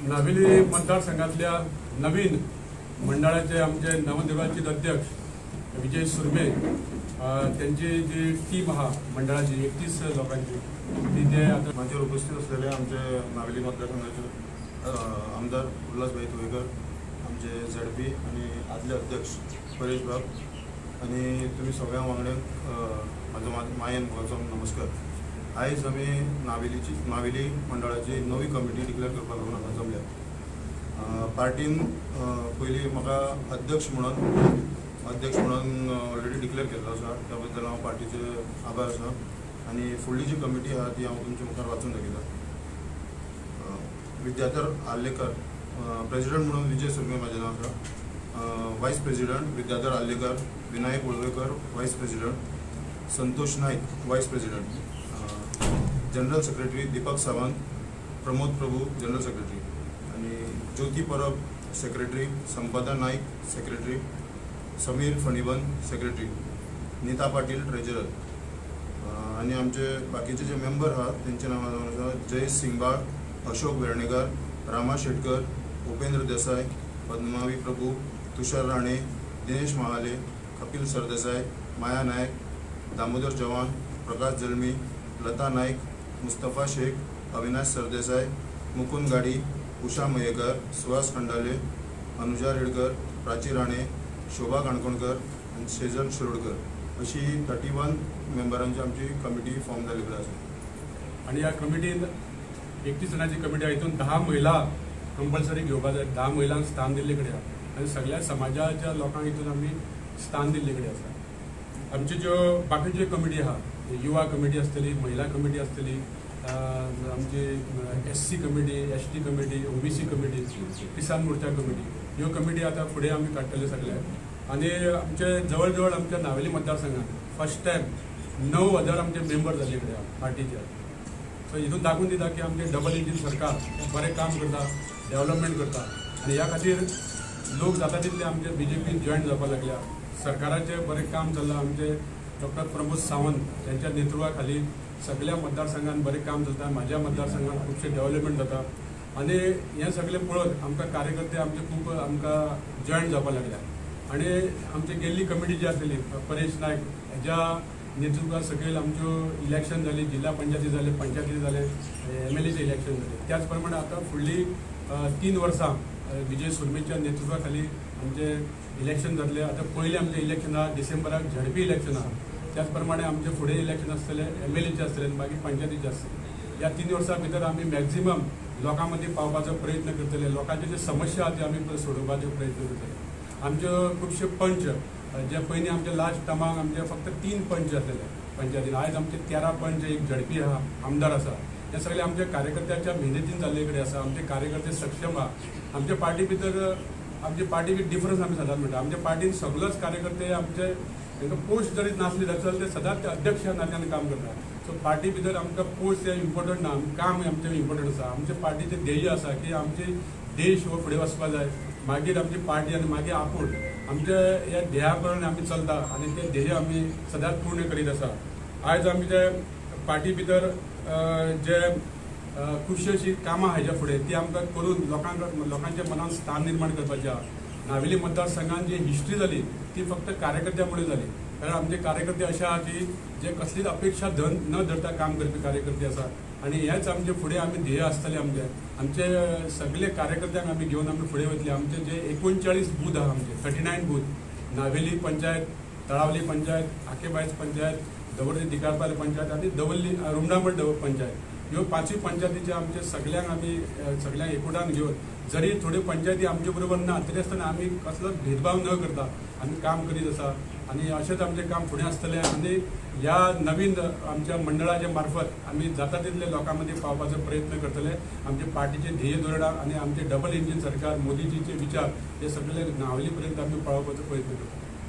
नावेली मतदारसंघातल्या नवीन मंडळाचे आमचे नवनिर्वाचित अध्यक्ष विजय सुर्मे त्यांची जी टीम आहा मंडळाची 31 लोकांची ती ते आता मंचार उपस्थित असलेले आमचे नावेली मतदारसंघाचे आमदार उल्हासभाई तुयेकर, आमचे झेडपी आनी आदले अध्यक्ष परेश बाब आनी तुमी सगळ्या वांगड्यांक म्हाजो मायेन मुखाचो नमस्कार. आयज आमी नावेली मंडळाची नवी कमिटी डिक्लेअर करपाक लागून हांगा जमल्या. पार्टीन पयलीं म्हाका अध्यक्ष म्हणून ऑलरेडी डिक्लेअर केल्लो आसा, त्या बद्दल हांव पार्टीचे आभार आसा आनी फुडली जी कमिटी आहा ती हांव तुमच्या मुखार वाचून दाखयता. विद्याधर आर्लेकर प्रेजिडंट म्हणून विजय सुर्मे म्हाजें नांव आसा, vice president Vidyadhar Arlekar, Vinayak Valvaikar vice president, Santosh Naik vice president, general secretary Deepak Sawant, Pramod Prabhu general secretary आनी Jyoti Parab secretary, Sampada Naik secretary, Sameer Phaniban secretary, Nita Patil treasurer आनी आमचे बाकीचे जे member आहात तेंचे नांवां जावन आसा जयेश सिंगबाळ, अशोक वेर्णेकर, रामा शेटकर, उपेंद्र देसाय, पद्मावी प्रभू, तुषार राणे, दिनेश महाले, कपिल सरदेसाय, माया नायक, दामोदर चव्हाण, प्रकाश जल्मी, लता नाईक, मुस्तफा शेख, अविनाश सरदेसाय, मुकुंद गाडी, उषा मयेकर, सुहास खंडाले, अनुजा रेडकर, प्राची राणे, शोभा काणकोणकर आनी सेजल शिरोडकर अशी 31 मेंबरांची आमची कमिटी फॉर्म जाल्ली आसा. आनी ह्या कमिटीन 31 जाणांची कमिटी आहा, हितून 10 महिला कंपल्सरी घेवपा जाय, 10 महिलांक स्थान दिल्ले कडेन आहा आनी सगळ्या समाजाच्या लोकांक हितून आमी स्थान दिल्ले कडेन आसा. आमची ज्यो बाकीच्यो कमिटी आहा, युवा कमिटी आसतली, महिला कमिटी आसतली, आमची SC committee, ST committee, OBC committee, Kisan Morcha committee, ह्यो कमिटी आतां फुडें आमी काडटले सगळे. आनी आमचे जवळ जवळ आमच्या नावेली मतदारसंघात फर्स्ट टायम 9,000 आमचे मेंबर जाल्ले कडेन आहा पार्टीचे. सो हितून दाखोवन दिता की आमचें डबल इंजीन सरकार बरें काम करता, डेव्हलपमेंट करता आनी ह्या खातीर लोक जाता तितले आमचे बीजेपीन जॉयन जावपाक लागल्या. सरकाराचें बरें काम चल्लां. आमचे डॉक्टर प्रमोद सावंत यांच्या नेतृत्वाखाली सगळ्या मतदारसंघात बरें काम चलता. म्हाज्या मतदारसंघात खुबशें डेव्हलपमेंट जाता आनी हें सगळें पळोवन आमकां कार्यकर्ते आमचे खूब आमकां जॉयन जावपाक लागल्या. आनी आमची गेल्ली कमिटी जी आसली परेश नायक हेज्या नेतृत्वा सकयल आमच्यो इलेक्शन जाली, जिल्हा पंचायती जाले, पंचायती जाले, MLAचे इलेक्शन जाले. त्याच प्रमाणे आतां फुडली 3 वर्सां विजय सुर्मेच्या नेतृत्वाखाली आमचे इलेक्शन जातले. आतां पयलें आमचें इलेक्शन आहा डिसेंबराक झडपी इलेक्शन आहा, त्याच प्रमाणे आमचे फुडें इलेक्शन आसतलें MLAचे आसतलें आनी मागीर पंचायतीचे आसतलें. ह्या 3 वर्सां भितर आमी मॅक्झिमम लोकां मदीं पावपाचो प्रयत्न करतले, लोकांचे जे समस्या आहा त्यो आमी सोडोवपाचो प्रयत्न करतले. आमच्यो खुबशे पंच जे पयलीं आमचे लास्ट टर्माक आमचे फक्त 3 पंच आसलेले पंचायतीन, आयज आमचे 13 पंच, एक झडपी आहा, आमदार आसा. हे सगळे आमच्या कार्यकर्त्याच्या मेहनतीन जाल्ले कडेन आसा. आमचे कार्यकर्ते सक्षम आहा. आमच्या पार्टी भितर आमची पार्टी विथ डिफरन्स आमी सदांच म्हणटा. आमच्या पार्टीन सगळोच कार्यकर्ते आमचे तांकां पोस्ट जरी नासली जाल्यार ते सदांच अध्यक्ष नात्यान काम करता. सो पार्टी भितर आमकां पोस्ट हे इम्पोर्टंट ना, काम आमचें इम्पोर्टंट आसा. आमच्या पार्टीचें ध्येय आसा की आमचे देश हो फुडें वचपा जाय, मागीर आमची पार्टी आनी मागीर आपूण आमच्या ह्या ध्येया प्रमाणे आमी चलता आनी तें ध्येय आमी सदांच पूर्ण करीत आसा. आयज आमचे पार्टी भितर जे खुबशी अशी कामां हेज्या फुडें ती आमकां करून लोकांच्या मनान स्थान निर्माण करपाचें आहा. नावेली मतदारसंघान जी हिस्ट्री जाली ती फक्त कार्यकर्त्या मुळे जाली, कारण आमचे कार्यकर्ते अशे आहा की जे कसलीच अपेक्षा न धरता काम करपी कार्यकर्ते आसा आनी हेच आमचे फुडें आमी ध्येय आसतलें. आमचे आमचे सगळे कार्यकर्त्यांक आमी घेवन आमी फुडें वतले. आमचे जे 39 बूथ आहा, आमचे 39 बूथ, नावेली पंचायत, तळावली पंचायत, आकेबायस पंचायत, दवर्ली दिकारपाले पंचायत आनी दवर्ली रुमडामळ पंचायत, ह्यो 5 पंचायतीचे आमचे सगळ्यांक आमी सगळ्यांक एकवटान घेवन जरी थोड्यो पंचायती आमचे बरोबर ना तरी आसतना आमी कसलोच भेदभाव न करता आमी काम करीत आसा आनी अशेंच आमचें काम फुडें आसतलें. आनी ह्या नवीन आमच्या मंडळाच्या मार्फत आमी जाता तितले लोकां मदीं पावपाचो प्रयत्न करतले. आमचे पार्टीचे ध्येय धोरणां आनी आमचे डबल इंजीन सरकार, मोदीजीचे विचार हे सगळे नावेली पर्यंत आमी पावोवपाचो प्रयत्न करतले.